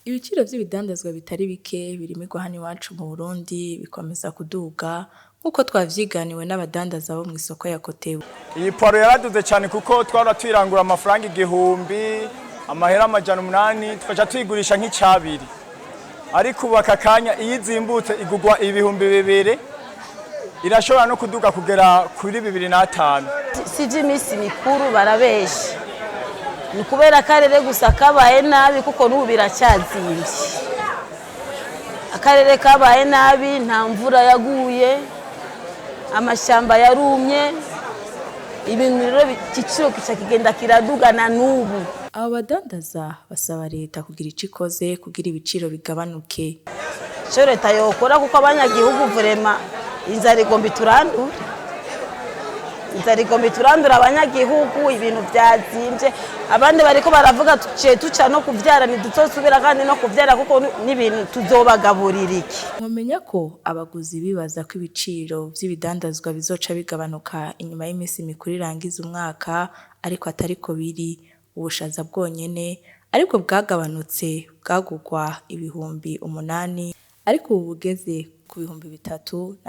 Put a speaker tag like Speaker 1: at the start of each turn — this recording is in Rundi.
Speaker 1: Ibiciro vy'ibidandazwa bitari bike birimirwa hano iwacu mu Burundi bikomeza kuduga, nk'uko twavyiganiwe n'abadandaza bo mw'isoko ya Kotebu.
Speaker 2: Iyi poireau yaraduze cyane, kuko twara tuyirangura amafaranga 1000, amahera 800, tukaca tuyigurisha nk'icabiri. Ariko ubu aka kanya iyo izimbutse igugwa 2000, irashobora no kuduga kugera kuri 2500.
Speaker 3: Si iby'iminsi mikuru, barabesha. Ni kubera akarere gusa kabaye nabi, kuko n'ubu biracyazimbye. Akarere kabaye nabi, nta mvura yaguye, amashyamba yarumye, ibintu rero igiciro kica kigenda kiradugana n'ubu.
Speaker 1: Abo badandaza basaba leta kugira ico ikoze kugira ibiciro bigabanuke.
Speaker 3: Icyo leta yokora, kuko abanyagihugu vraiment inzara igomba iturandure, inzara igomba iturandure abanyagihugu. Ibintu byazimbye, abandi bariko baravuga tuciye tuca no kuvyara, ntiduzosubira kandi no kuvyara, kuko n'ibintu tuzobagaburira iki?
Speaker 1: Mwomenya ko abaguzi bibaza ko ibiciro vy'ibidandazwa bizoca bigabanuka inyuma y'iminsi mikuru irangiza umwaka, ariko atariko biri. Ubushaza bwonyene aribwo bwagabanutse, bwagurwa 8000, ariko ubu bugeze ku 3500.